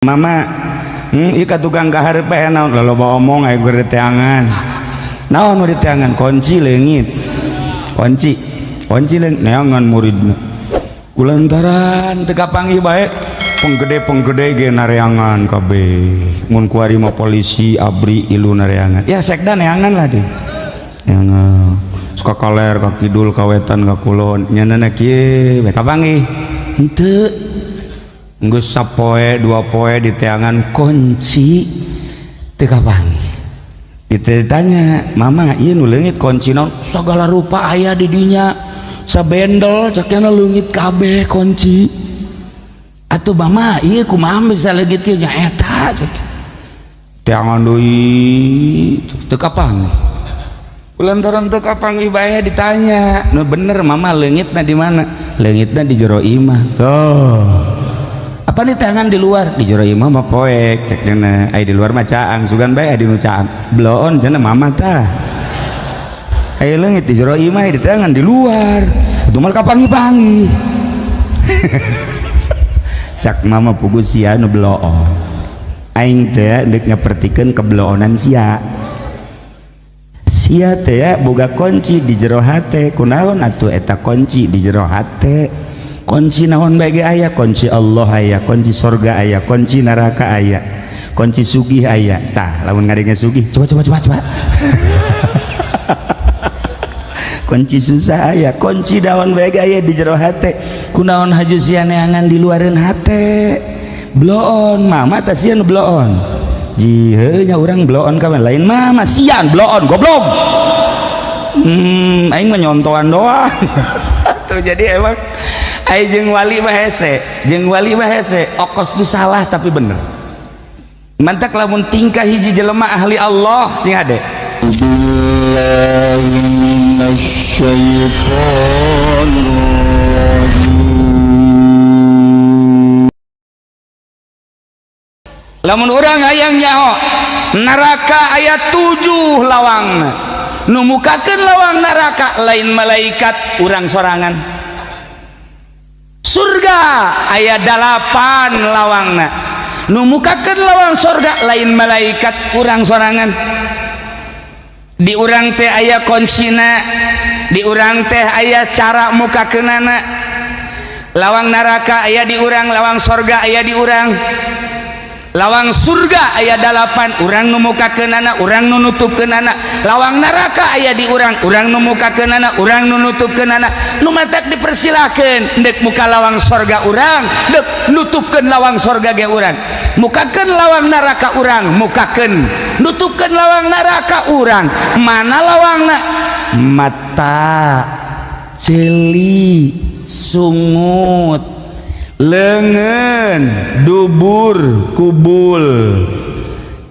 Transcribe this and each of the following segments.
Mama, ieu ka tukang ka hareup bae naon loba omong aya keur diteangan. Naon nu diteangan? Kunci leungit. Kunci. Kunci leungit neangan muridna. Kulantaran teu kapanggih bae penggede-penggede ge nareangan kabeh. Mun kuari mah polisi abri ilu nareangan. Ya sekda neangan lah deh. Neangan. Suka kaler ka kidul ka wetan ka kulon nyanana kieu we kapanggih. Henteu. Geus sapoe dua poe diteangan kunci teu kapanggih. Ditanya, "Mama, ieu nu leungit kunci naon?" Sagala rupa aya di dinya. Sabendel cekna leungit kabeh kunci. Atuh mama, ieu kumaha bisa leungit kieu nya eta cek. Teangan deui teu kapanggih. Lantaran teu kapanggih bae ditanya, "Nu bener mama leungitna di mana?" Leungitna di jero imah. Oh. Apa nih tangan di luar? Di jero imah mah poek cek dina. Ai di luar mah caang, sugan bae di nu caang. Bloon cenah mama tah. Ai leungit di jero imah di tangan di luar. Itu mah kapanggih-panggih. Cak mama pugu sia nu bloon. Aing teh deuk nyapertikeun kebloonan sia. Sia teh boga kunci di jero hate. Kunaon atuh eta kunci di jero hate? Kunci naon bae ge aya, kunci Allah aya, kunci sorga aya, kunci neraka aya, kunci sugih aya. Tah, lamun ngadenge sugih, coba coba coba coba. Kunci susah aya, kunci naon bae ge aya di jero hate. Kunaon haju sia neangan di luareun hate? Bloon, mama tah sia nu bloon. Jiheu nya urang bloon ka lain mama sian bloon goblok. Aing mah nyontoan doang. Tuh jadi emang ai jeung wali mah hese, jeung wali mah hese, okos tu salah tapi bener. Mantak lamun tingkah hiji jelema ahli Allah sing hade. Lamun urang hayang nyaho neraka aya 7 lawangna. Nu mukakeun lawang neraka lain malaikat urang sorangan. Surga aya 8 lawangna. Nu mukakeun lawang surga lain malaikat urang sorangan. Di urang teh aya kuncina, di urang teh aya cara mukakeunana. Lawang neraka aya di urang, lawang surga aya di urang. Lawang surga aya 8, urang nu mukakeunana, urang nu nutupkeunana. Lawang neraka aya di urang, urang nu mukakeunana, urang nu nutupkeunana. Nu matak dipersilakeun deuk muka lawang surga urang, deuk nutupkeun lawang surga ge urang. Mukakeun lawang neraka urang, mukakeun nutupkeun lawang neraka urang. Mana lawangna? Mata, ceuli, sungut, lengan, dubur, kubul.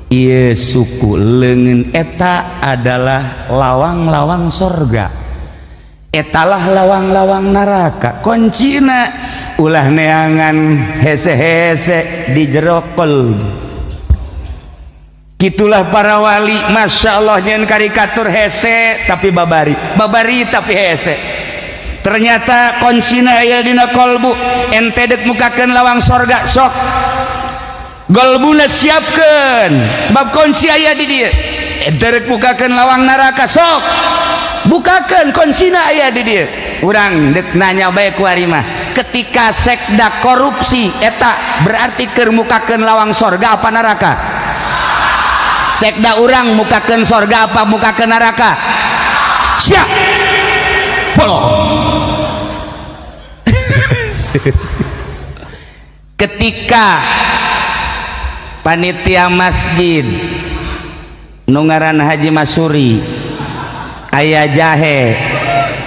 Ieu suku leungeun eta adalah lawang-lawang sorga, etalah lawang-lawang neraka. Kuncina ulah neangan hese-hese di jero qalbu. Kitulah para wali, masya Allah nyeun karikatur hese tapi babari, babari tapi hese. Ternyata kuncina aya dina qalbu. Ente deuk mukakeun lawang sorga sok golbuna siapkeun sebab kunci aya di dieu. Ente deuk mukakeun lawang neraka sok bukakeun kuncina aya di dieu. Urang deuk nanya bae ku ari mah, ketika sekda korupsi eta berarti keur mukakeun lawang sorga apa neraka? Sekda urang mukakeun sorga apa mukakeun neraka? Siap bolong. Ketika panitia masjid nu ngaran Haji Masuri aya jahe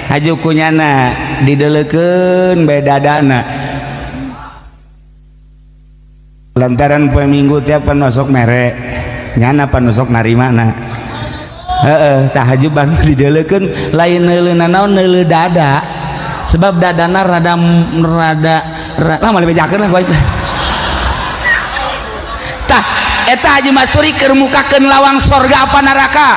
haju kunyana dideleukeun bae dadana lantaran poe Minggu tiap panusok mere nyana panusok narimana heeh tah haju bang dideleukeun lain neuleuna naon neuleu dada sebab dadana rada rada lama dibejakeun lah baik lah. Tah eta Haji Masuri keur mukakeun lawang sorga apa neraka?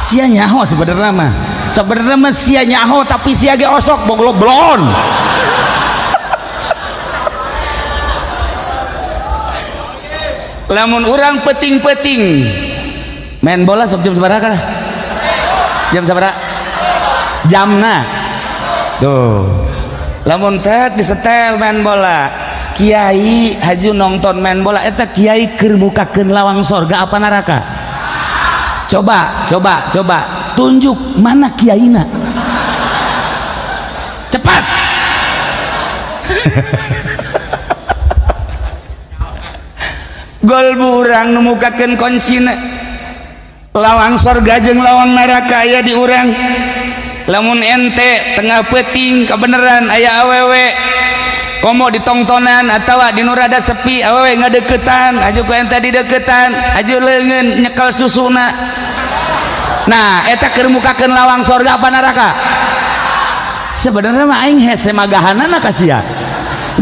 Sia nyaho sebenarnya mah, sebenarnya mah sia nyaho tapi sia ge osok boglok blon. Lamun urang peting-peting main bola sok jam sabaraha kana? Jam sabaraha? Jamna. Tuh. Lamun tet disetel main bola. Kiai haju nonton main bola eta kiai keur mukakeun lawang sorga apa neraka? Coba, coba, coba tunjuk mana kiaina. Cepat. Gol urang nu mukakeun kuncina. Lawang sorga jeung lawang neraka aya di urang. Lamun ente tengah peuting kebeneran aya awewe komo ditongtonan atawa di nu rada sepi awewe ngadeukeutan aju ku ente dideukeutan aju leungeun nyekel susuna. Nah eta keur mukakeun lawang sorga apa neraka? Sebenarnya mah aing hese magahanana ka sia.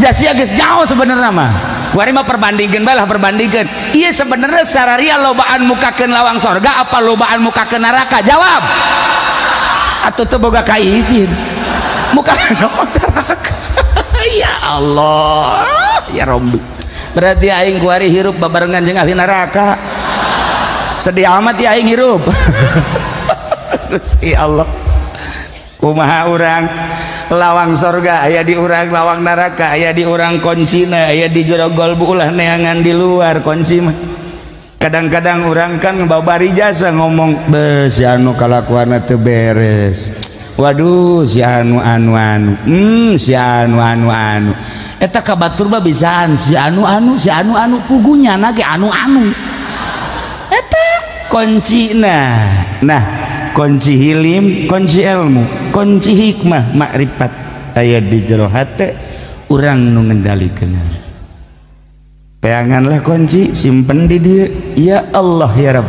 Ja sia geus jauh sebenarnya mah. Kuari mah perbandingkeun bae lah, perbandingkeun. Ieu sebenarnya sararia lobaan mukakeun lawang sorga apa lobaan mukakeun neraka? Jawab. Atuh teu boga kaisin. Mukakeun neraka. Ya Allah, ya Rabbi. Berarti aing kuari hirup babarengan jeung ahli neraka. Sedih amat ya aing hirup. Gusti Allah. Kumaha urang lawang sorga aya di urang, lawang neraka aya di urang, kuncina aya di jero golbu, ulah neangan di luar kunci mah. Kadang-kadang urang kan babari jasa ngomong be si anu kalakuanna teu beres. Waduh si anu anu anu. Si anu anu anu. Eta ka batur mah bisaan si anu anu si anu anu pugunya na ge anu anu. Eta kuncina. Nah, kunci hilim, kunci ilmu, kunci hikmah, makrifat aya di jero hate urang nu ngendalikeun. Peanganlah kunci, simpen di dieu. Ya Allah ya Rabb.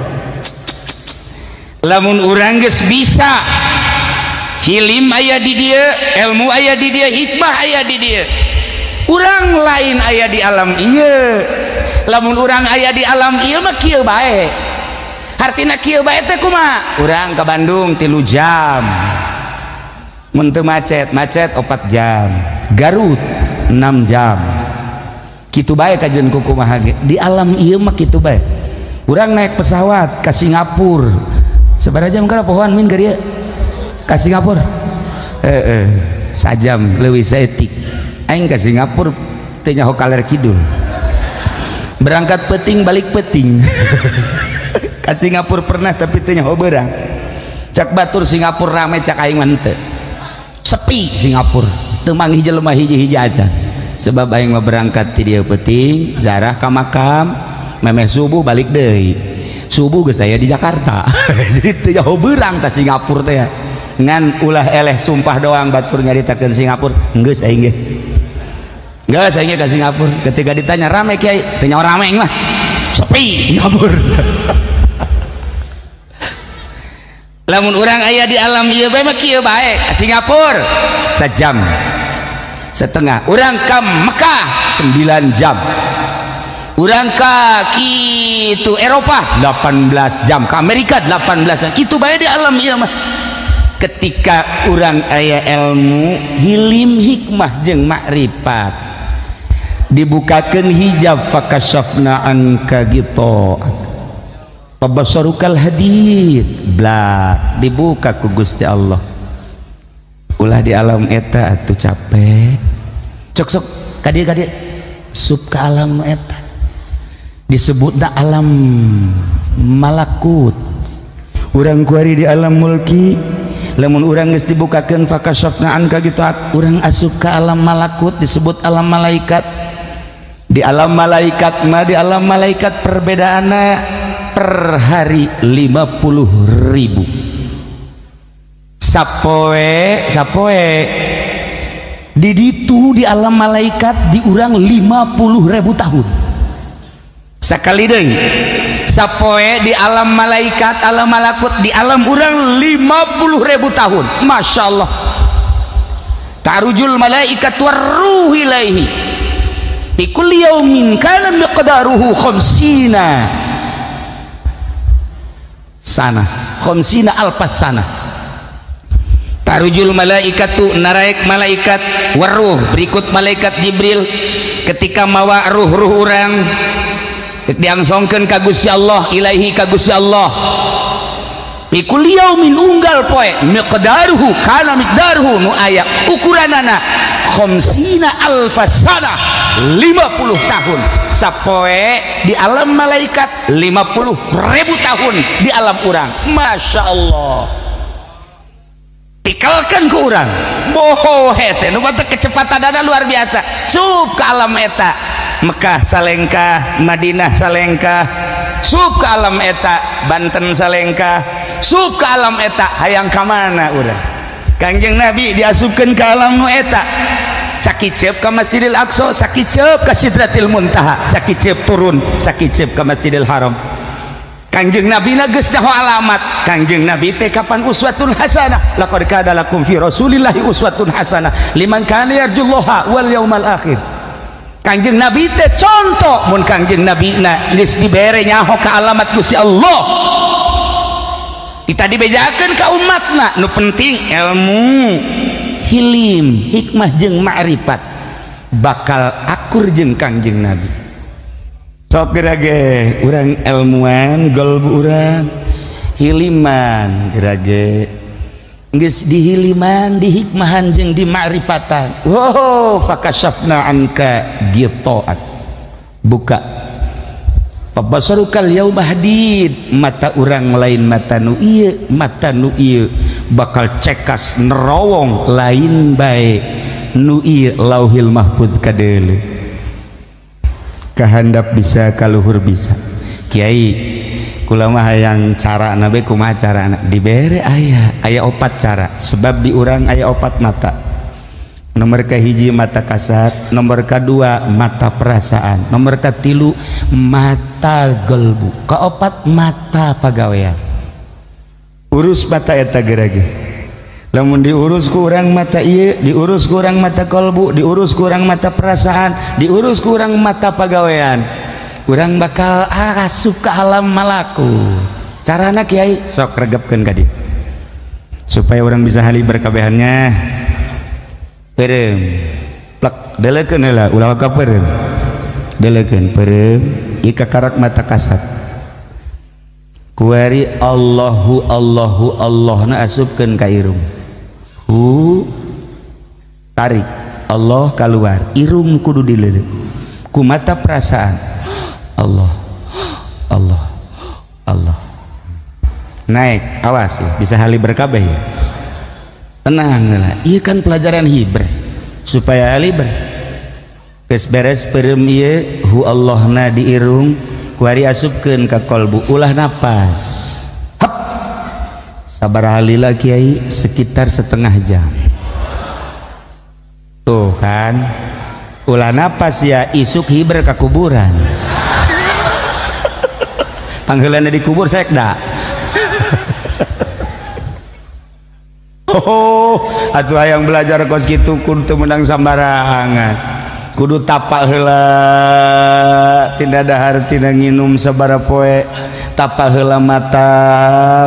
Lamun urang geus bisa hilim aya di dieu, ilmu aya di dieu, hikmah aya di dieu. Urang lain aya di alam ieu. Lamun urang aya di alam ieu mah kieu bae. Artina kieu bae teh kumaha? Urang ke Bandung 3 jam. Mun teu macet, macet 4 jam. Garut 6 jam. Kitu bae kajian ku kumaha ge. Di alam ieu mah kitu bae. Urang naik pesawat ke Singapura. Sabaraha jam kana pohoan min ka dieu? Ka Singapura. Heeh, sajam leuwih saeutik. Aing ka Singapura teu nyaho kaler kidul. Berangkat peuting balik peuting. Ka Singapura pernah tapi teu nyaho beurang. Cak batur Singapura rame, cak aing mah henteu. Sepi Singapura, teu manggih jelema hiji-hiji aja. Sebab aing mah berangkat ti dieu peuting, zarah ka makam, memeh subuh balik deui. Subuh geus aya di Jakarta. Jadi teu nyaho beurang ka Singapura teh. Ngan ulah eleh sumpah doang batur nyaritakeun Singapura, geus aing ge. Geus aing ge ka Singapura. Ketika ditanya rame kiai, teu nyaho rame aing mah. Sepi Singapura. Lamun urang aya di alam ieu bae mah kieu bae. Singapura sejam setengah, urang ka Mekah 9 jam, urang ka kitu Eropa 18 jam, ka Amerika 18 jam. Kitu bae di alam ieu mah. Ketika urang aya ilmu hilim hikmah jeung makrifat, dibukakeun hijab fakashafna anka ghita'ak fabasarukal hadid, blak dibuka ku Gusti Allah. Ulah di alam eta atuh capek. Cok sok ka dieu sup ka alam eta disebutna alam malakut. Urang kuari di alam mulki, lamun urang geus dibukakeun fakashafna anka ghita'ak, urang asup ka alam malakut disebut alam malaikat. Di alam malaikat mah, di alam malaikat perbedaanna per hari 50.000. Sapoe sapoe di ditu di alam malaikat diurang 50.000 tahun. Sakali deui sapoe di alam malaikat, alam malakut, di alam urang 50.000 tahun. Masya Allah. Tarujul malaikat warruh ilaihi fi kulli yaumin kana miqdaruhu khamsina sana, khamsina alfas sana. Tarujul malaikatu, naraek malaikat, warruh berikut malaikat Jibril ketika mawa ruh-ruh urang Rek diangsongkeun ka Gusti Allah, ilaihi ka Gusti Allah. Fi kulli yaumin unggal poe miqdaruhu kana miqdaruhu nu aya ukuranana khamsina alfasana 50 tahun sapoe di alam malaikat, 50.000 tahun di alam urang. Masya Allah, tikalkan ke urang boho hese nu batak kecepatanana luar biasa. Sup ke alam eta, Mekah salengkah, Madinah salengkah, sup ke alam eta, Banten salengkah, sup ke alam eta. Hayang ka mana urang? Kangjeng Nabi diasupkeun ke alam nu eta, sakiceup ka Masjidil Aqsa, sakiceup ka Sidratil Muntaha, sakiceup turun, sakiceup ka Masjidil Haram. Kangjeng Nabi na geus nyaho alamat. Kangjeng Nabi teh kapan uswatun hasanah, laqad kana lakum fi Rasulillahi uswatun hasanah liman kana yarjullaha wal yaumal akhir. Kangjeng Nabi teh contoh. Mun Kangjeng Nabi na geus dibere nyaho ka alamat Gusti Allah, kita dibejakeun ka umatna. Nu penting ilmu, hilim, hikmah jeung ma'rifat, bakal akur jeung Kangjeng Nabi. Sok gerage urang ilmuan golbu urang, hiliman gerage, geus dihiliman, dihikmahan jeung dimakrifatan. Wow, fakashafna anka ghita'ak, buka fabasarukal yauma hadid. Mata urang lain mata nu ieu, mata nu ieu bakal cekas nerowong lain bae nu ieu Lauhil Mahfuz kadeuleu, kahandap bisa, kaluhur bisa. Kiai, kula mah hayang cara nabe, kumaha carana? Dibere aya aya opat cara, sebab di urang aya opat mata. Nomor kahiji mata kasat, nomor kedua mata perasaan, nomor katilu mata gelbu, keopat mata pagawean. Urus mata eta gerage. Lamun diurus ku urang mata ieu, diurus ku urang mata kolbu, diurus ku urang mata perasaan, diurus ku urang mata pagawean, urang bakal asup ke alam malaku. Carana, Kiai? Sok regepkeun ka dieu supaya orang bisa haliber kabehannya. Peureum plek, delekeun heula, ulah ka peureum, delekeun peureum ieu kakarak mata kasat. Kuari Allahu Allahu Allah na asupkeun ka irung, hu, tarik Allah keluar, irung kudu dileuleut ku mata perasaan. Allah Allah Allah naik, awas ya, bisa haliber kabeh ya. Tenang lah, iya kan pelajaran hiber supaya haliber. Geus beres peureum ieu, hu Allahna di irung, kuari asupkeun ka kolbu, ulah napas. Hap, sabar lila, Kiai? Sekitar setengah jam. Tuh kan, ulah napas ya, isuk hiber ka kuburan, panggilannya dikubur sekda. Oh, atuh hayang belajar kos kitu kudu menang sambarangan, kudu tapak heula, tina dahar tina nginum sabaraha poe. Tapak heula mata,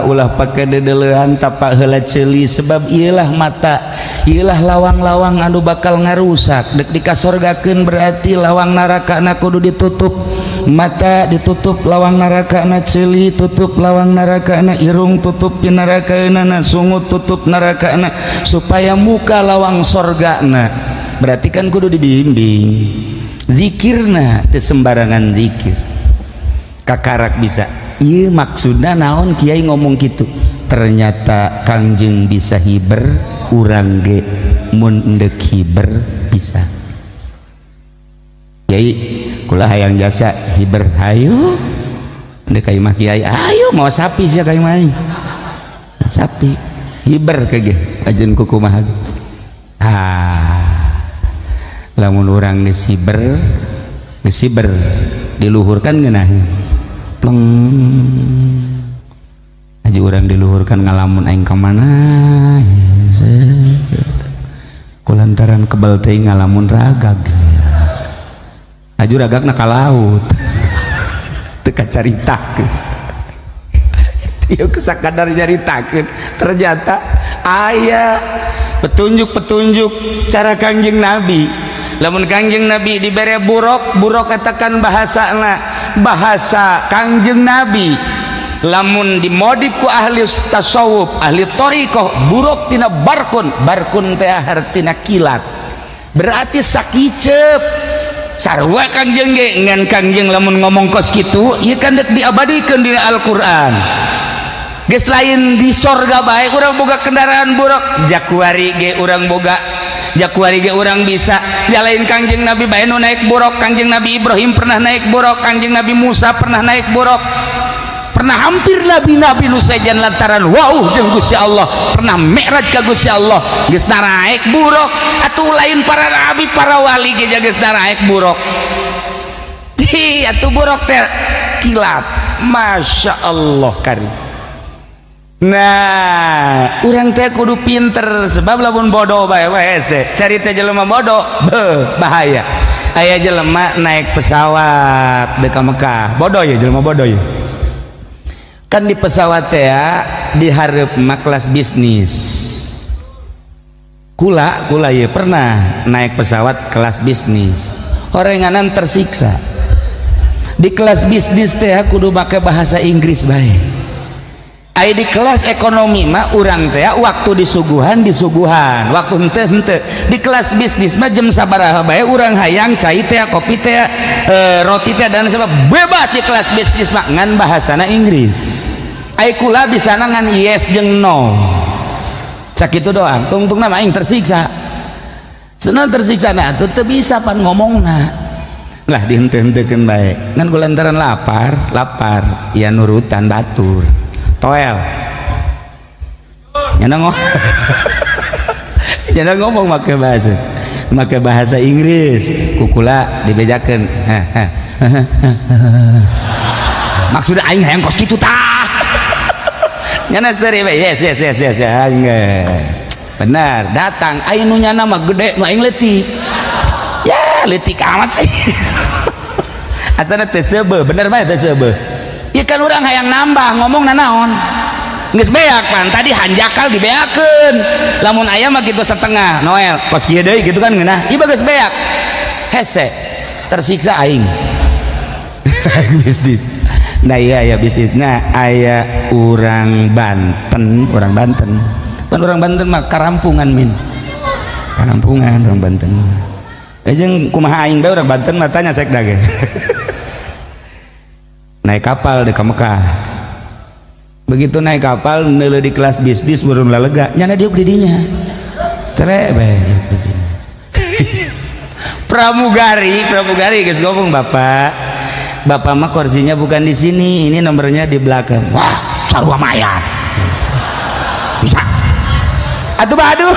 ulah pake dedeleuhan, tapak heula ceuli, sebab ieulah mata, ieulah lawang-lawang anu bakal ngarusak. Dek dikasorgakeun berarti lawang neraka na kudu ditutup. Mata ditutup lawang neraka na, ceuli tutup lawang neraka na, irung tutup neraka na, sungut tutup neraka na, supaya muka lawang sorga na. Berarti kan kudu dibimbing zikirna, teu sembarangan zikir kakarak bisa. Iya, maksudna naon Kiai ngomong gitu? Ternyata Kangjeng bisa hiber, urang ge mun endek hiber bisa. Kiai, kula hayang jasa hiber, hayu endek ka imah Kiai. Ayo, mau sapi sia ka imah aing, sapi hiber ke ge ajeun kukumaha. Ah, lamun urang geus hiber, geus hiber diluhurkan ngeunaheun pleng haji. Urang diluhurkan ngalamun, aing ka mana? Kulantaran kebal teh ngalamun ragag, aju ragagna ka laut, teu kacaritakeun. Ieu sakadar nyaritakeun, ternyata aya petunjuk-petunjuk cara Kangjeng Nabi. Lamun Kangjeng Nabi dibere buruk, buruk katakan bahasa, bahasa Kangjeng Nabi. Lamun dimodif ku ahli tasawuf, ahli thoriqoh, buruk tina barkun. Barkun teh hartina kilat, berarti sakicep sarua Kangjeng ge. Ngan Kangjeng lamun ngomong kos kitu, ieu kan dek diabadikeun di Al-Qur'an. Geus lain di sorga bae urang boga kendaraan buruk, jakuari ge urang boga, jakuari ge urang bisa. Lain Kangjeng Nabi bae nu naik buruk. Kangjeng Nabi Ibrahim pernah naik buruk, Kangjeng Nabi Musa pernah naik buruk, pernah hampir nabi-nabi nu sejen lantaran wow jeung Gusti Allah, pernah mi'raj ka Gusti Allah, geus naik buruk. Atuh lain para nabi, para wali ge geus naik buruk. Di atuh buruk teh kilat, Masya Allah kari. Nah, urang teh kudu pinter, sebab lamun bodoh bae wae hese. Cari teh jelema bodoh, beuh, bahaya. Aya jelema naik pesawat deuk ka Mekah. Bodoh ya, jelema bodoh ya. Kan di pesawat teh di hareup mah kelas bisnis. Kula kula ya pernah naik pesawat kelas bisnis. Horenganan tersiksa. Di kelas bisnis teh kudu make bahasa Inggris bae. Ai di kelas ekonomi mah urang teh waktu disuguhan disuguhan, waktu henteu henteu. Di kelas bisnis mah jam sabaraha bae urang hayang cai teh, kopi teh, roti teh, dan sebab bebas di kelas bisnis mah, ngan bahasana Inggris. Ai kula bisa ngan yes jeung no, sakitu doang. Tungtungna mah aing tersiksa. Senang tersiksa, nah atuh teu bisa pan ngomongna lah, dihenteu-henteukeun bae. Ngan kulantaran lapar lapar ya nurutan batur. Toel nyana ngomong, nyana ngomong make bahasa Inggris, kukula dibejakeun. Maksudnya aing hayang kos kitu tah. Nyana seri bae, yes yes yes yes, benar datang. Aing nu nyana mah gede, nu aing leutik ya, leutik amat sih. Asana teu seubeuh, bener bae teu seubeuh. Ya kan urang hayang nambah ngomong nanaon, geus beak pan tadi hanjakal dibeakeun. Lamun aya mah kitu setengah Noel kos kieu deui gitu kan ngeunah. Ieu geus beak, hese, tersiksa aing bisnis. Nah, iya ya, bisnis. Nah, aya urang Banten, urang Banten pan, urang Banten mah karampungan, min karampungan urang Banten. Jeung kumaha aing bae urang Banten mah, tanya sekda ge. Naik kapal di Mekah, begitu naik kapal neuleuh di kelas bisnis burung lega, nyana diuk di dinya cere bae. Pramugari, pramugari geus ngomong, "Bapak, bapak mah kursinya bukan di sini, ini nomornya di belakang." "Wah, sarua mayar." "Bisa atuh." "Aduh,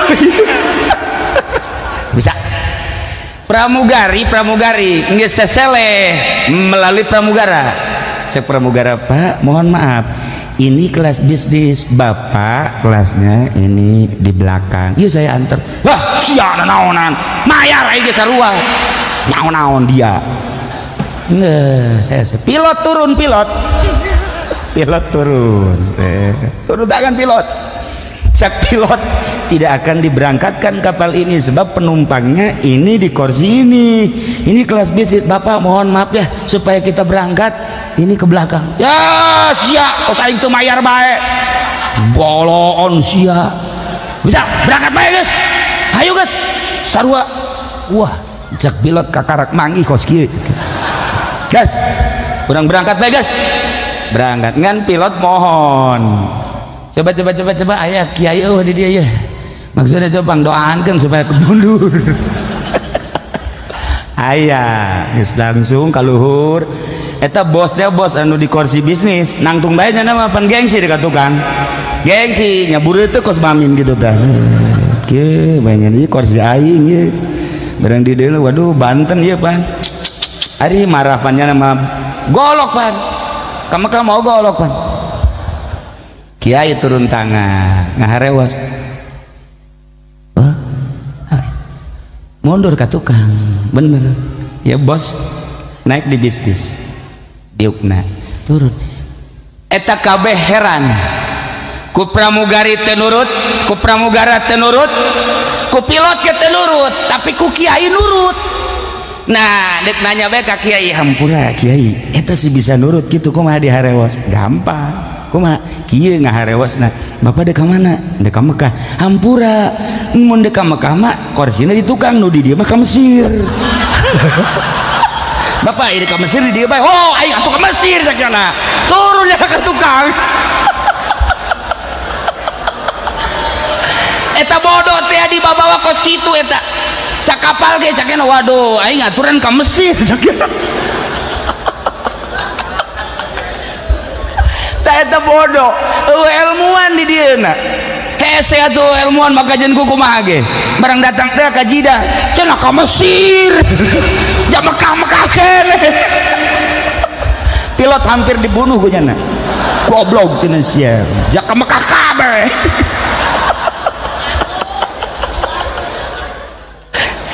bisa." Pramugari, pramugari geus seseleh melalui pramugara. Cek pramugara, "Pak, mohon maaf, ini kelas bisnis, bapak kelasnya ini di belakang, yuk saya antar." "Wah, sia naonan, mayar aing ge sarua, naon-naon dia." Nggak, saya pilot turun, pilot, pilot turun, turun tangan pilot. Cek pilot, "Tidak akan diberangkatkan kapal ini sebab penumpangnya ini di kursi ini kelas bisnis. Bapak mohon maaf ya, supaya kita berangkat ini ke belakang." "Ya sia, kos aing teu mayar bae, boloon sia. Bisa berangkat bae guys, ayo guys, sarua." Wah, cek pilot, kakarak manggih kos kieu. "Gas, kurang berangkat bae guys." Berangkat. Ngan pilot mohon, "Coba, coba, coba, coba, aya kiai euweuh di dia ya? Maksudnya coba doaankeun supaya mundur." Aya geus langsung kaluhur. Eta bosnya, bos anu di kursi bisnis, nangtung bae nya mah pan gengsi dekat tukang, gengsi nyabur itu kos bamin gitu tah. Kieu bae nya, ieu kursi aing ieu barang di dieu. Waduh, Banten ieu pan. Ari marah pan nya mah golok pan, kamu kamu mau golok pan. Kiai turun tangan ngaharewas. Oh, mundur ke tukang. Bener ya, bos naik di bisnis, diukna turun. Eta kabeh heran, ku pramugari teu nurut, ku pramugara teu nurut, ku pilot ge teu nurut, tapi ku kiai nurut. Nah, dek nanya bae ka kiai, hampura kiai, eta sih bisa nurut kitu kumaha diharewos? Gampang. Kumaha? Kieu ngaharewosna. Bapak dek ka mana? Dek ka Mekah. Hampura, mun dek ka Mekah mah korsina di tukang, nu di dieu mah ka Mesir. Bapak ini ka Mesir di dieu bae. Oh, aing atuh ka Mesir sakjana. Turun ya ka tukang. Eta bodoh teh dibawa kos kitu eta. Sakapal ge cakena waduh aing aturan ka Mesir cakena. Tah eta bodoh, eueuh ilmuwan di dieuna. Hese atuh ilmuwan maka jeung kumaha ge. Barang datang teh ka Jidah, cenah ka Mesir. Ja Mekah-Mekah keneh. Pilot hampir dibunuh ku nyana. Goblok cenah sia. Ja ka Mekah kabeh.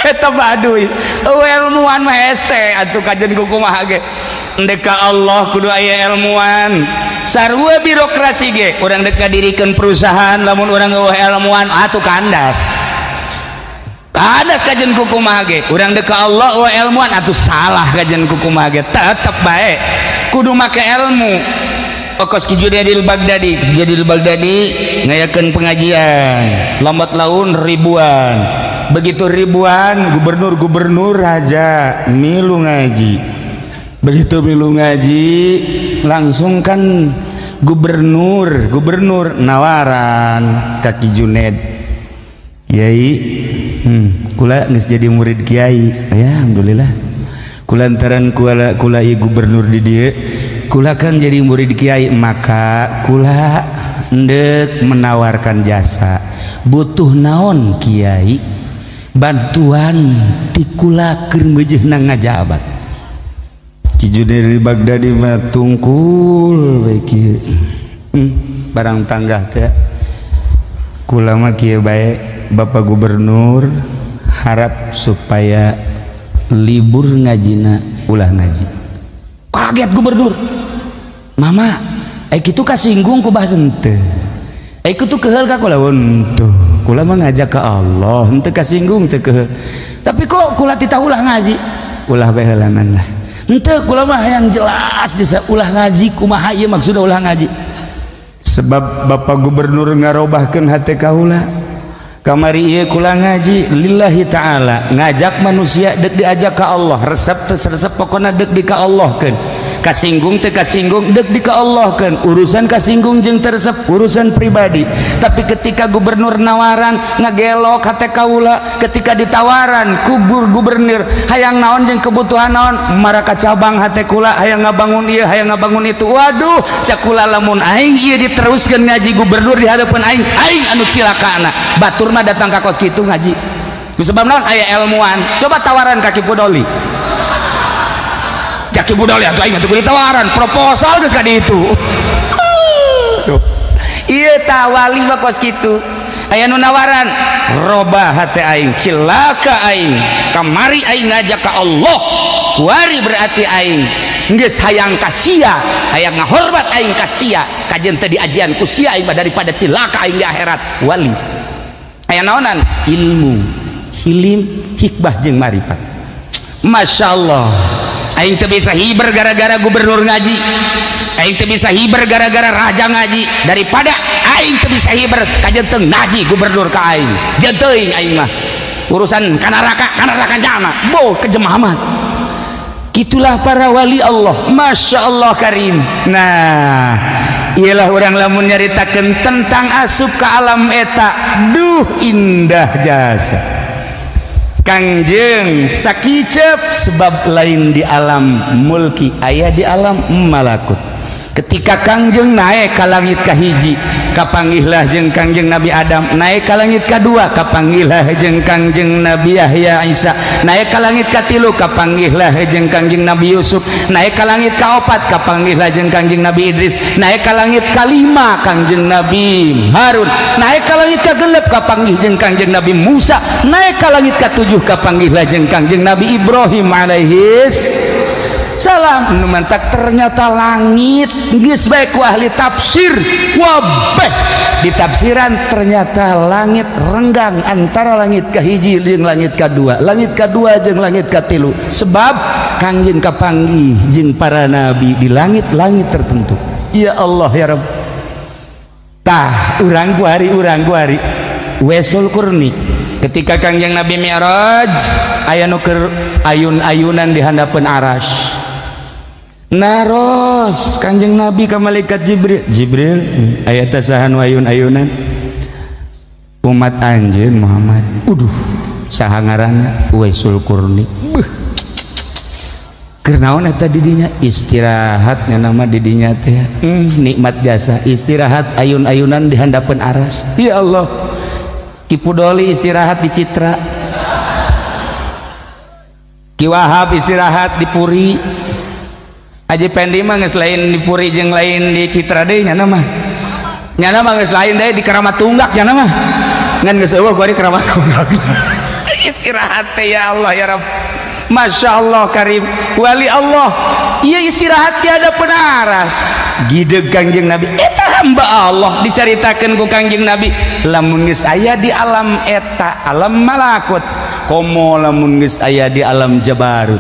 Eta baduy ilmuwan mah hese atuh kajen kumaha ge. Endek ka Allah kudu aya ilmuwan. Sarua birokrasi ge urang dek ngadirikeun perusahaan lamun urang eueuh ilmuwan atuh kandas. Kandas kajen kumaha ge. Urang dek ka Allah eueuh ilmuwan atuh salah kajen kumaha ge. Tetep bae kudu make ilmu. Okos Ki Junaidil Baghdadi, Ki Junaidil Baghdadi ngayakeun pengajian lambat laun ribuan. Begitu ribuan gubernur-gubernur raja milu ngaji. Begitu milu ngaji langsung kan gubernur nawaran ka Ki Junaid, Kiai, kula geus jadi murid kiai ya alhamdulillah. Kulantaran kula gubernur di dieu kula kan jadi murid kiai, maka kula endek menawarkan jasa. Butuh naon kiai? Bantuan ti kula keur meujeuhna ngajabat. Ki Junaid Baghdadi mah tungkul bae kieu. Barang tanggah teh kula mah kieu bae Bapak Gubernur, harap supaya libur ngajina ulah ngaji. Kaget gubernur. Mama, kitu kasinggung ku bahasa henteu. Kitu keheul ka kula henteu. Kula mah ngajak ke Allah, henteu kasinggung teu keheul. Tapi kok kula titah ulah ngaji? Ulah bae heulanan lah. Henteu kula mah hayang jelas jasa ulah ngaji kumaha ieu maksudna ulah ngaji. Sebab Bapak Gubernur ngarobahkeun hate kaula. Kamari ieu kula ngaji lillahi ta'ala, ngajak manusia dek diajak ka Allah, resep teu resep pokona dek di ka Allahkeun. Kasinggung teu kasinggung dek di ka Allahkeun, urusan kasinggung jeung teu resep urusan pribadi. Tapi ketika gubernur nawaran ngagelok hate kaula, ketika ditawaran kubur gubernur hayang naon jeung kebutuhan naon, maraka cabang hate kula hayang ngabangun ieu hayang ngabangun itu. Waduh, cak kula lamun aing ieu diteruskeun ngaji gubernur di hadapan aing, aing anu cilakana. Batur mah datang ka kos kitu ngaji. Ku sebab naon aya ilmuwan. Coba tawaran ka Ki Pudoli. Ki Budol ya tuh aing atuh ditawaran proposal geus ka ditu. Tuh. Ieu tah wali mah kos kitu. Aya nu nawaran, robah hate aing, cilaka aing. Kamari aing ngajak ka Allah, kuari berarti aing geus hayang ka sia, hayang ngahormat aing ka sia, kajen teu diajian ku sia aing mah daripada cilaka aing di akhirat. Wali. Aya naonan? Ilmu, hilim, hikmah jeung marifat. Masya Allah. Aing teu bisa hiber gara-gara gubernur ngaji, aing teu bisa hiber gara-gara raja ngaji, daripada aing teu bisa hiber kajen teu ngaji gubernur ka aing. Jeung teuing aing mah urusan ka neraka jana bo kejem amat. Gitulah para wali Allah, Masya Allah karim. Nah, ialah orang lamun nyaritakeun tentang asup ke alam eta, duh indah jasa. Kangjeng sakicep sebab lain di alam mulki, aya di alam malakut. Ketika Kangjeng naik ka langit kahiji, kapanggihlah jeung Kangjeng Nabi Adam. Naik ka langit kadua, kapanggihlah jeung Kangjeng Nabi Yahya Isa. Naik ka langit katilu, kapanggihlah jeung Kangjeng Nabi Yusuf. Naik ka langit kaopat, kapanggihlah jeung Kangjeng Nabi Idris. Naik ka langit kalima, Kangjeng Nabi Harun. Naik ka langit kagenep, kapanggih jeung Kangjeng Nabi Musa. Naik ka langit katujuh, kapanggihlah jeung Kangjeng Nabi Ibrahim alaihis. Salam. Nu mantak ternyata langit geus bae ku ahli tafsir wabeh ditafsiran, ternyata langit renggang antara langit kahiji jeung langit kadua, langit kadua jeung langit katilu, sebab Kangjeng kapanggih jeung para nabi di langit-langit tertentu. Ya Allah, ya Rabb. Tah, urang kuari Uwaisul Qurni, ketika Kangjeng Nabi Mi'raj, aya nu keur ayun-ayunan di handapeun aras. Naros Kanjeng Nabi ka malaikat Jibril, "Jibril, aya teh saha nu ayun-ayunan?" "Umat anjeun, Muhammad." "Uduh, saha ngaranna?" "Uwaisul Qurni." Beuh, keur naon eta di dinya? Istirahat nama di dinya teh. Nikmat jasa istirahat ayun-ayunan di handapeun aras. Ya Allah. Ki Pudoli istirahat di Citra, Ki Wahab istirahat di Puri, Haji Pendi mah geus lain di Puri jeung lain di Citra deui. Nyana mah, nyana mah geus lain deui, di Keramat Tunggak nyana mah. Ngan geus euweuh kuari Keramat Tunggak. Istirahat teh, ya Allah, ya Rabb, Masya Allah Karim, wali Allah. Iya, istirahat tiada penaras gideg Kangjeng Nabi eta hamba Allah. Dicaritakeun ku Kangjeng Nabi, lamun geus aya di alam eta, alam malakut, komo lamun geus aya di alam jabarut,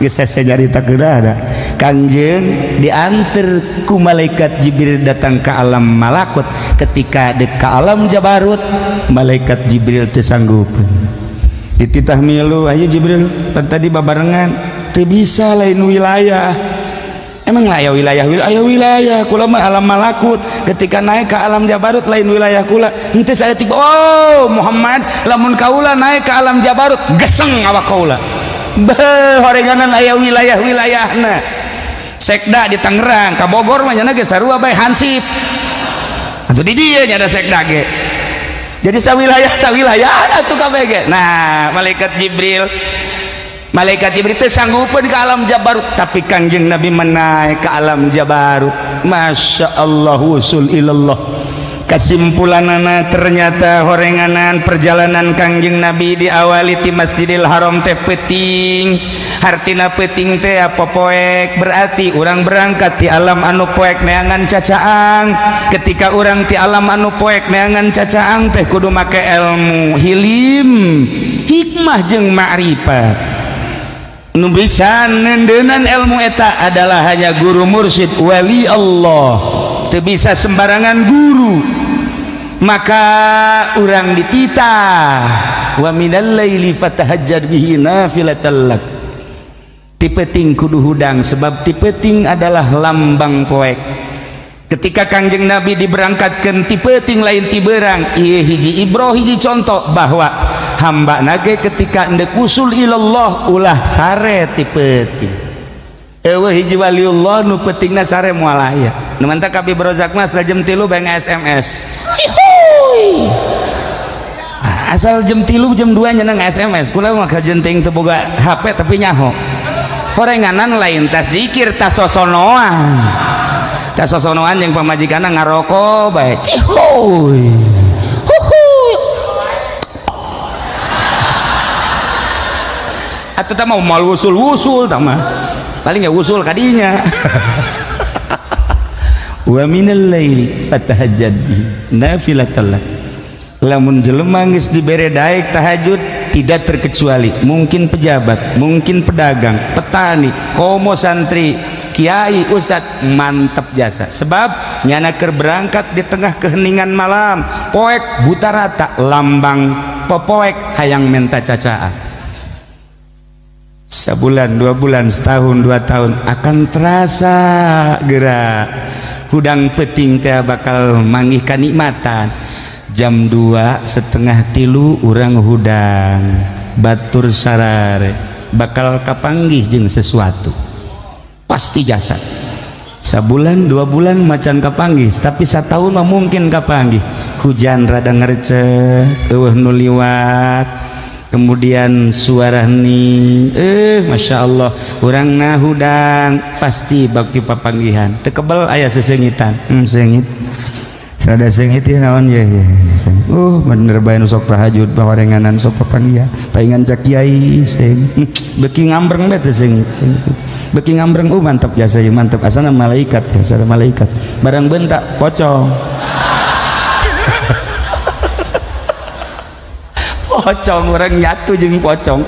geus hese nyaritakeun. Ada Kangjeng diantar ku malaikat Jibril datang ke alam malakut. Ketika dek ke alam jabarut, malaikat Jibril teu sanggup, dititah milu. "Ayo Jibril, tadi babarengan." "Teu bisa, lain wilayah." "Emang lah ya wilayah wilayah wilayah kula mah alam malakut. Ketika naik ke alam jabarut, lain wilayah kula." Henteu, saya tiba. "Oh Muhammad, lamun kaula naik ke alam jabarut, geseng awak kaula." Beuh, horenganan aya wilayah wilayahna. Sekda di Tangerang ka Bogor mah nya ge sarua bae, hansip atuh di dieu nya ada sekda ge. Jadi sawilayah sawilayah atuh kabeh ge. Nah, malaikat Jibril teh sanggupeun ke alam jabarut, tapi Kangjeng Nabi menaik ke alam jabarut. Masya Allah, wusul ilallah. Kesimpulanana, ternyata horenganan perjalanan Kangjeng Nabi diawali ti Masjidil Haram teh peuting. Hartina peuting teh apa? Poek. Berarti urang berangkat di alam anu poek neangan cacaang. Ketika urang ti alam anu poek neangan cacaang teh kudu make ilmu, hilim, hikmah jeung ma'rifat. Nu bisa nendenan ilmu eta adalah hanya guru, mursyid, wali Allah. Teu bisa sembarangan guru. Maka urang dititah, wa minal laili fatahajjad bihi nafilatan lak. Ti peuting kudu hudang, sebab ti peuting adalah lambang poek. Ketika Kangjeng Nabi diberangkatkan ti peuting, lain ti beurang, ieu hiji ibroh, hiji contoh bahwa hamba nage ketika endek usul ilallah ulah sare ti peuting. Euweuh hiji waliullah nu peutingna sare, moal aya. Nu mantak Abi Brozak mah asal jam 3 bae SMS, cihuy. Asal jam 3, jam 2 nyeneng SMS. Kula mah kajenting teu boga HP tapi nyaho. Horenganan lain tas zikir, tas sosonoan, tas sosonoan jeung pamajikanna, ngaroko bae, cihuy, huhuy. Atuh tah mau mal wusul-wusul tah mah paling ya wusul kadinya. Wa minal laili fatahajjad bihi nafilatan lak. Lamun jelema geus dibere daek tahajud, tidak terkecuali mungkin pejabat, mungkin pedagang, petani, komo santri, kiai, ustad, mantap jasa. Sebab nyana keur berangkat di tengah keheningan malam, poek buta rata, lambang popoek hayang menta cacaan. Sebulan, 2 bulan, setahun, 2 tahun akan terasa gerak hudang peuting teh bakal manggih kanikmatan. Jam 2, 2.30 urang hudang, batur sarare, bakal kapanggih jeung sesuatu pasti jasa. Sabulan 2 bulan macan kapanggih, tapi satahun mah mungkin kapanggih. Hujan rada ngercek, euweuh nu liwat, kemudian suara hening, Masya Allah, urang na hudang pasti bakti papanggihan. Teu kebel aya sesengitan, sengit. Sada seungit ieu naon ye. Bener bae nu sok tahajud pawarenganan sok papanggih paingan cak kiai seung. Beuki ngambreng bae teh seungit. Beuki ngambreng mantap jasa ieu mantap asana malaikat asana malaikat. Barang bentak pocong. Pocong orang nyatu jeung pocong.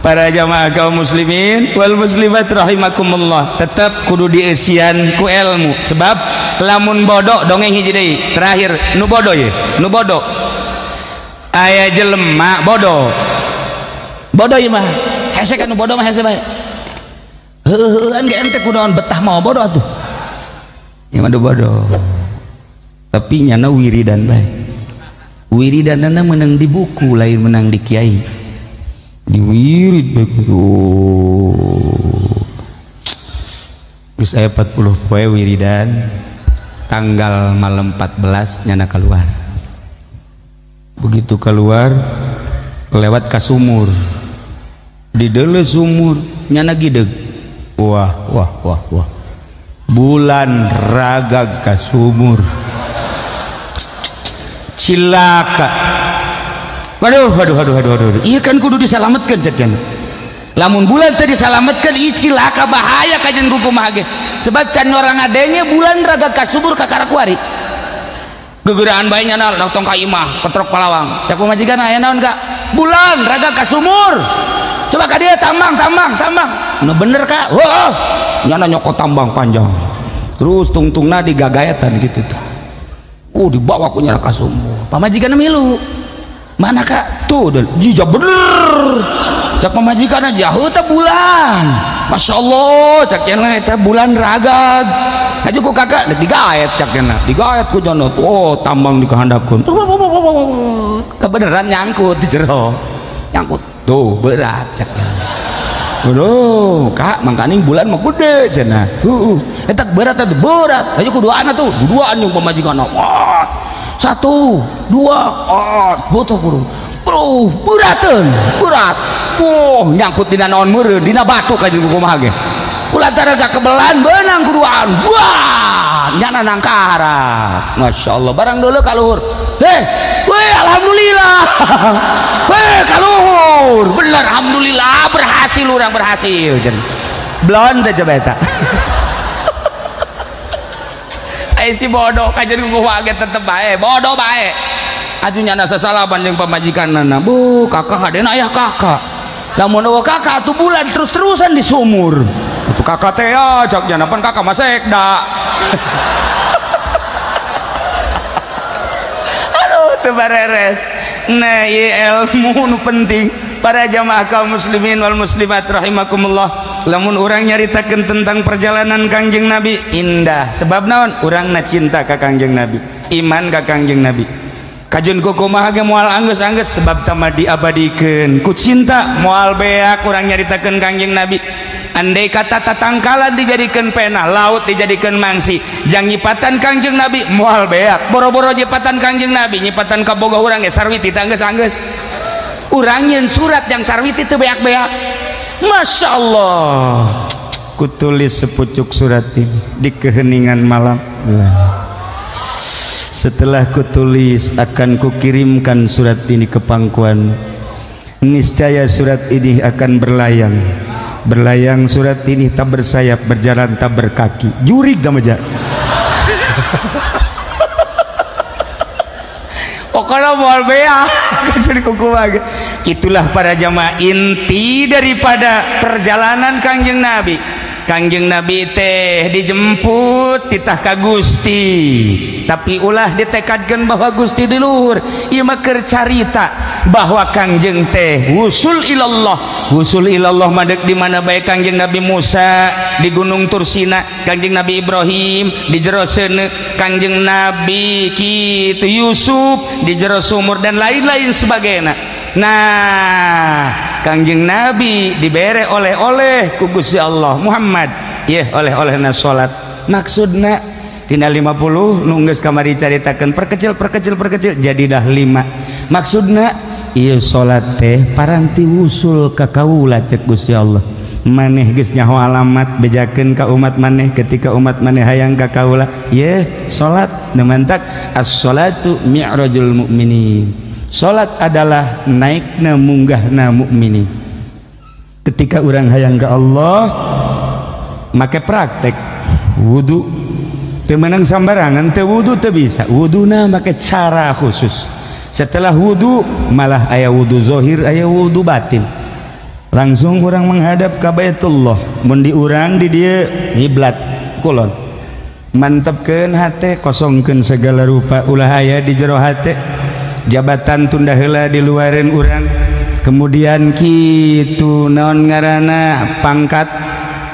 Para jamaah kaum muslimin wal muslimat rahimakumullah, tetap kudu dieusian ku ilmu sebab lamun bodoh dongeng hiji deui terakhir nu bodoh ye nu bodoh aya jelema bodoh bodoh ieu mah hese kan nu bodoh mah hese bae heuheuan ge ente kunaon betah mau bodoh atuh ieu mah bodoh tapi nyana wiridan bae wiridanana menang di buku lain menang di kiai diwirid bae geus aya 40 poe wiridan tanggal malam 14 nyana keluar begitu keluar lewat ka sumur di deuleu sumur nyana gideg wah wah wah wah bulan ragag ka sumur cilaka. Waduh waduh waduh waduh waduh iya kan kudu disalametkeun cek cenah lamun bulan teh disalametkeun ieu cilaka bahaya kajen kumaha ge sebab can orang adenge bulan raga ka subur ka karakuari gegeraan bae nya tong ka imah ketrok palawang cak pamajikan aya naon kak bulan raga ka sumur coba ka dieu tambang tambang tambang nu bener kak heuh nyana nyokot tambang panjang terus tungtungna digagaetan kitu tah dibawa ku nyana ka sumur pamajikan milu mana kak tuh jijak bener cak pamajikan aja heuh teh bulan Masya Allah cak cenah eta bulan ragag aju ku kakak digaet cak cenah digaet ku jono oh tambang dikahandapkeun kebeneran nyangkut di jero nyangkut tuh berat cak cenah waduh kak mangkaning bulan mah gede cenah heuh eta berat atuh berat aju ku duaan atuh duaan jeung pamajikan wah 1 2 butuh buru bro berateun berat oh nyangkut dina naon meureun dina batu ka jeung kumaha ge ulah tara kebelan beunang kuduaan wah nyana nangkarat Masya Allah barang dulu ka luhur heh weh alhamdulillah weh ka luhur bener alhamdulillah berhasil urang berhasil cenah blon teh coba eta si bodoh kajian kuku wae tetep bae bodoh bae atuh nyana sasalaban jeung pamajikanna bu kakak hadena ayah kakak lamun eueuh kakak atuh bulan terus-terusan di sumur atuh kakak teh ya cak nyana pan kakak mah sekda aduh teu bareres nah ieu ilmu nu penting para jamaah kaum muslimin wal muslimat rahimakumullah lamun urang nyaritakeun tentang perjalanan Kangjeng Nabi indah sebab naon urangna cinta ka Kangjeng Nabi iman ka Kangjeng Nabi kajun kumaha ge moal anggeus-anggeus sebab tama diabadikeun ku cinta moal beak urang nyaritakeun Kangjeng Nabi andai kata tatangkalan dijadikeun pena laut dijadikeun mangsi jang nyipatan Kangjeng Nabi moal beak boro-boro nyipatan Kangjeng Nabi nyipatan kabogoh urang ge sarwiti teh anggeus-anggeus urang nyeun surat yang sarwiti teu beak-beak Masya Allah kutulis sepucuk surat ini di keheningan malam. Setelah kutulis akan kukirimkan surat ini ke pangkuan. Niscaya surat ini akan berlayang. Berlayang surat ini tak bersayap, berjalan tak berkaki. Jurig sama aja. Pokoknya moal beak. Itulah para jamaah inti daripada perjalanan Kangjeng Nabi. Kangjeng Nabi teh dijemput titah ka Gusti, tapi ulah ditekadkeun bahwa Gusti di luhur. Ieu mah keur carita bahwa Kangjeng teh wusul ilallah. Wusul ilallah madeg di mana bae Kangjeng Nabi Musa di Gunung Tursina, Kangjeng Nabi Ibrahim di jero seuneu, Kangjeng Nabi kitu Yusuf di jero sumur dan lain-lain sebagainya. Nah, Kangjeng Nabi dibere oleh-oleh ku Gusti Allah Muhammad. Yeuh oleh-olehna salat. Maksudna tina 50 nu geus kamari caritakeun perkecil perkecil perkecil jadi dah 5. Maksudna ieu salat teh paranti wusul ka kaula cek Gusti Allah. Maneh geus nyaho alamat, bejakeun ka umat maneh ketika umat maneh hayang ka kaula. Ye, salat nu mantak as-salatu mi'rajul mukminin. Salat adalah naikna munggahna mukminin. Ketika urang hayang ka Allah, make praktek wudu teu meunang sambarangan, teu wudu teu bisa. Wuduna make cara khusus. Setelah wudu malah aya wudu zahir, aya wudu batin. Langsung urang menghadap ka Baitullah. Mun di urang di dieu ngiblat kulon, mantepkeun hate, kosongkeun segala rupa, ulah aya di jero hate. Jabatan tunda heula di luareun urang. Kemudian kitu, naon ngaranna, pangkat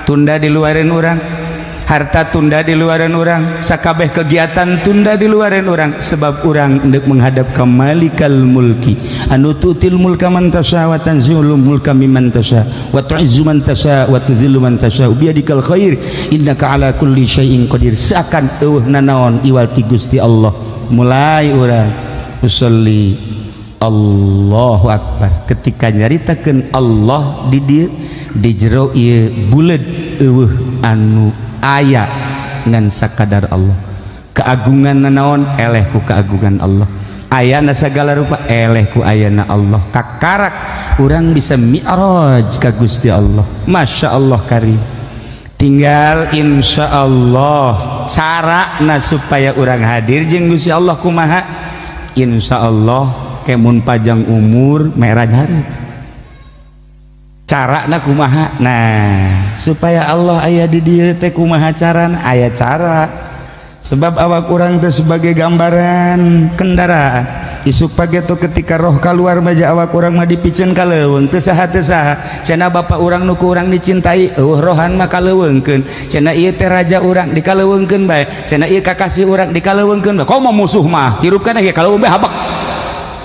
tunda di luareun urang, harta tunda di luareun urang, sakabeh kegiatan tunda di luareun urang, sebab urang hendak menghadap ke Malikal Mulki anu tu'til mulka man tasya wa tanzi'ul mulka mimman tasya wa tu'izzu man tasya wa tudhillu man tasya biyadikal khair innaka ala kulli syai'in qadir. Seakan eueuh nanaon iwal ti Gusti Allah. Mulai urang usolli, Allahu Akbar. Ketika nyaritakeun Allah di dieu, di jero ieu buleud, eueuh anu aya ngan sakadar Allah. Keagungan nanaon, eleh ku keagungan Allah. Ayana segala rupa, eleh ku ayana Allah. Kakarak urang bisa mi'raj ka Gusti Allah. Masya Allah karim. Tinggal insya Allah cara na supaya urang hadir jeung Gusti Allah kumaha. Insya Allah kemun panjang umur, mi'raj hari cara na kumaha. Nah, supaya Allah aya di dieu teh kumaha carana? Aya cara, sebab awak urang teh sebagai gambaran kendaraan. Isuk pagi tuh ketika roh keluar baja awak urang mah dipiceun ka leuweung, teu saha teu saha. Cenah bapak urang nu ku urang dicintai, eueuh rohan mah kaleuweungkeun. Cenah ieu teh raja urang, dikaleuweungkeun bae. Cenah ieu kakasih urang, dikaleuweungkeun bae. Komo musuh mah hirup kana ge kaleuweung bae, habek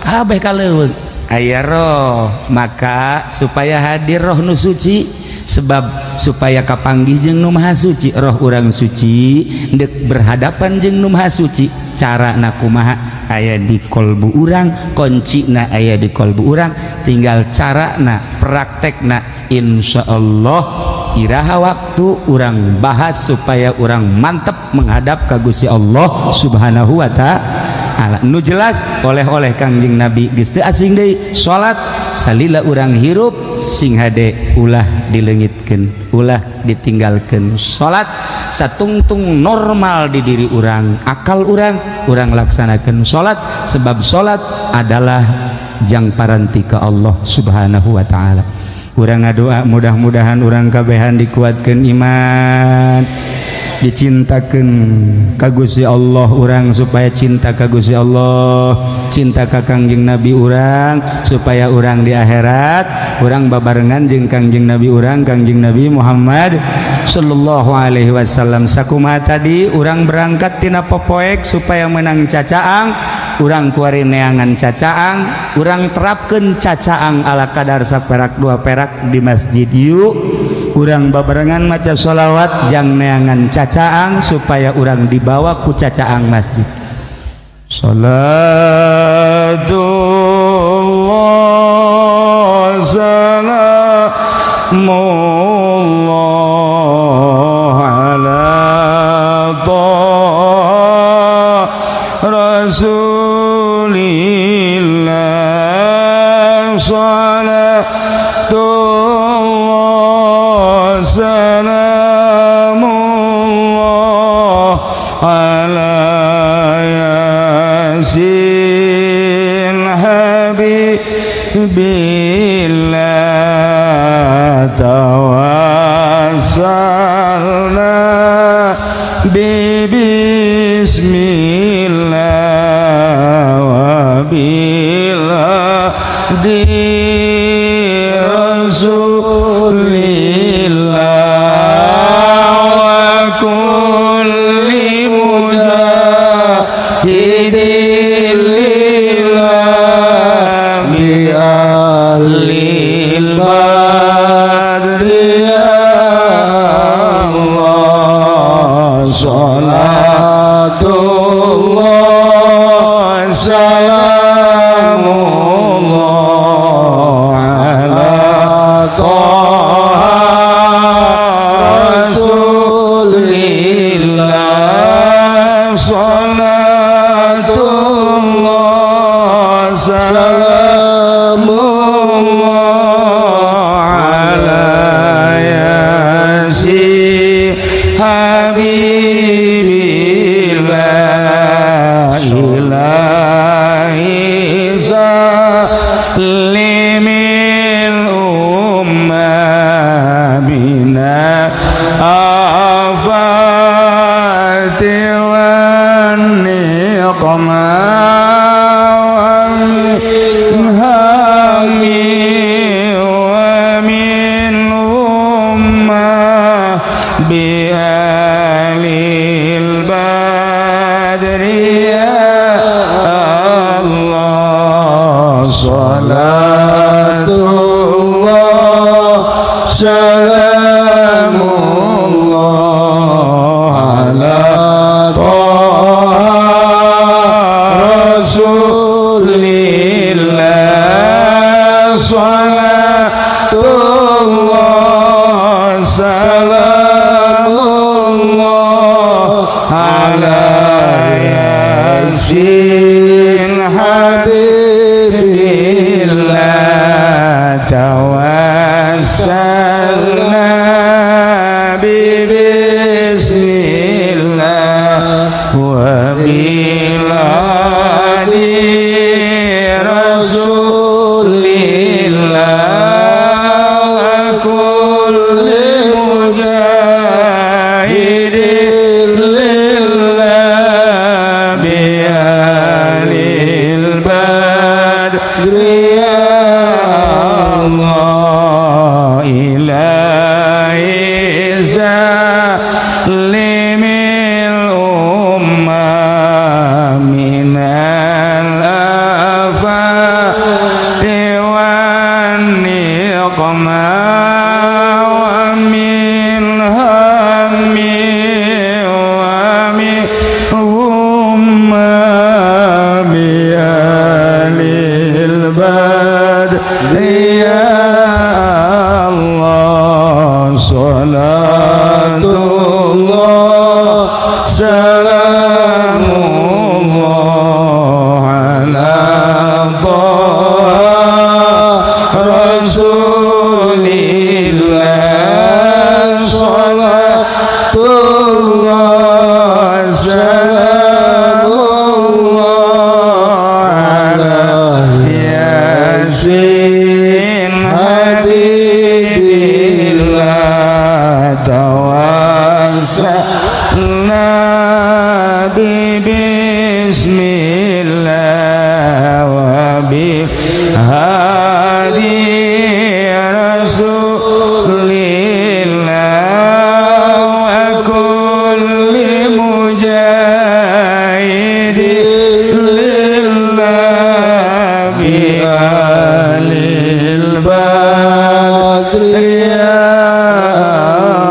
kabeh kaleuweung. Aya roh, maka supaya hadir roh nu suci, sebab supaya kapanggih jeung nu maha suci, roh urang suci ndek berhadapan jeung nu maha suci. Cara na kumaha? Aya di kolbu urang, kuncina aya di kolbu urang, tinggal cara na, praktekna. Insya Allah iraha waktu urang bahas supaya urang mantep menghadap ka Gusti Allah Subhanahu wa Ta'ala. Nu jelas oleh-oleh Kangjeng Nabi geus teu asing deui, salat salila urang hirup sing hade ulah dileungitkeun, ulah ditinggalkeun. Salat satungtung normal di diri urang, akal urang, urang laksanakeun salat, sebab salat adalah jang paranti ka Allah Subhanahu wa Ta'ala. Urang ngadoa mudah-mudahan urang kabehan dikuatkeun iman, dicintakan ka Gusti Allah urang, supaya cinta ka Gusti Allah, cinta ka Kangjeng Nabi urang, supaya urang di akhirat urang babarengan jeung Kangjeng Nabi urang, Kangjeng Nabi Muhammad sallallahu alaihi wasallam. Sakumaha tadi urang berangkat tina popoek supaya menang cacaang, urang kuari neangan cacaang, urang terapkeun cacaang ala kadar saperak dua perak di masjid. Yuk urang babarengan maca sholawat jang neangan cacaang supaya urang dibawa ku cacaang masjid. Salatullah salamullah ala Taha Rasulillah. Salatullah salamullah ala Yasin Habibillah. Tawassalna bi bismillah wa bil di Rasulillah wa kulli mujahidin lillah bi ahlil badri ya Allah. Salatullah salamullah ala Taha. Habibillah. Ilahi salimil ummah minal afati wan niqmah wa min hammi wa min ummah bi ahlil badri ya Allah. Salatullah salamullah ala Taha Rasulillah. Salatullah salamullah ala Yasin Habibillah. Tawassalna bi bismillah wa biladi Rasulillah wa kulli mujahidin lillah bi ahlil badri ya Allah. Ilahi salimil ummah minal afati wan niqmah wa min hammi wa min ghummah bi ahlil badri ya Allah. Salatullah salamullah ala Taha Rasulillah. Salatullah salamullah ala Yasin Habibillah. Tawassalna bi bismillah wa bi hadi Rasulillah wa kulli mujahidin lillah bi ahlil badri ya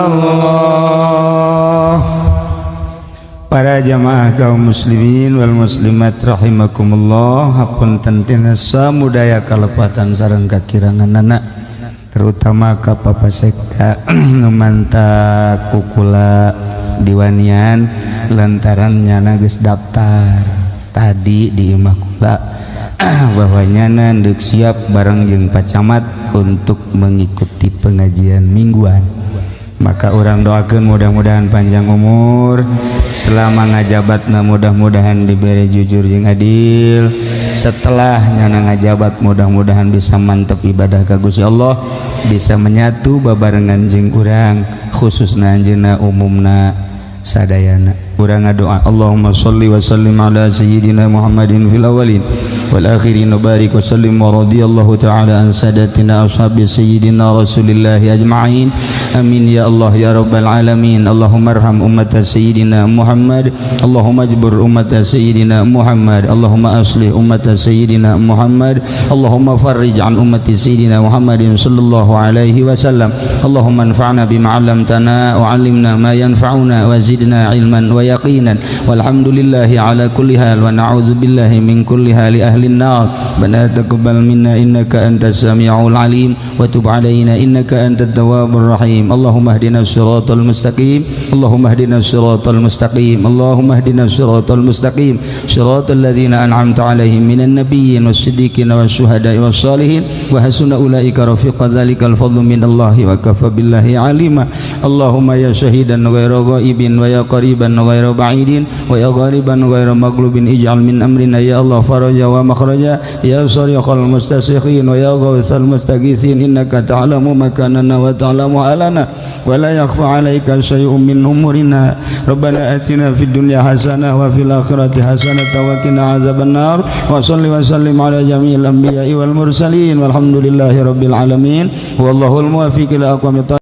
Allah. Para jamaah kaum muslimin wal muslimat rahimakumullah, hapunten tina samudaya kalepatan sareng kakiranganana, terutama ka Papa Sekda nu mantak kukula diwanian lantaran nyana geus daftar tadi di imah kula bahwa nyana deuk siap bareng jeung Pak Camat untuk mengikuti pengajian mingguan. Maka orang doakan mudah-mudahan panjang umur selama ngajabatna, mudah-mudahan diberi jujur jeung adil. Setelah nyana ngajabat mudah-mudahan bisa mantep ibadah ka Gusti Allah, bisa menyatu babarengan jeung urang, khususna anjeunna, umumna sadayana. Urang ngadoa, Allahumma sholli wa sallim ala sayyidina Muhammadin fil awwalin wal akhirin wa barik wa sallim wa radiyallahu ta'ala an sadatina ashabi sayyidina Rasulillah ajma'in. Amin ya Allah ya rabbal alamin. Allahumma arham ummata sayyidina Muhammad, Allahumma ajbur ummata sayyidina Muhammad, Allahumma aslih ummata sayyidina Muhammad, Allahumma farrij an ummati sayyidina Muhammadin sallallahu alaihi wasallam. Allahumma anfa'na bima 'allamtana wa 'allimna ma yanfa'una wa zidna ilman wa yaqinan. Walhamdulillahi ala kulli hal wa na'udzu billahi min kulli hali. ahli an-nar. Rabbana taqabbal minna innaka antas samiul alim wa tub alaina innaka antat tawwabur rahim. Allahumma ihdina siratal mustaqim. Allahumma ihdina siratal mustaqim. Allahumma ihdina siratal mustaqim, siratal ladzina an'amta alaihim minan nabiyyin was-siddiqin wasyuhada'i was-salihin wa hasuna ulaika rafiqa. Dzalikal fadlu minallahi wa kafa billahi alima. Allahumma ya syahidan ghaira ghaibin wa ya qariban ghaira ba'idin wa ya ghaliban ghaira maghlubin, ij'al min amrina ya Allah faraja wa makhraja. Ya sariqal mustasikhin wa ya ghawthal mustaghithin, innaka ta'lamu makanana wa ta'lamu alana wa la yakhfa 'alaika syai'un min umurina. Rabbana atina fid dunya hasanah wa fil akhirati hasanah wa qina azabannar. Wa salli wa sallim ala jami'il anbiya'i wal mursalin, walhamdulillahi rabbil alamin, wallahul muwaffiq ila aqwamit.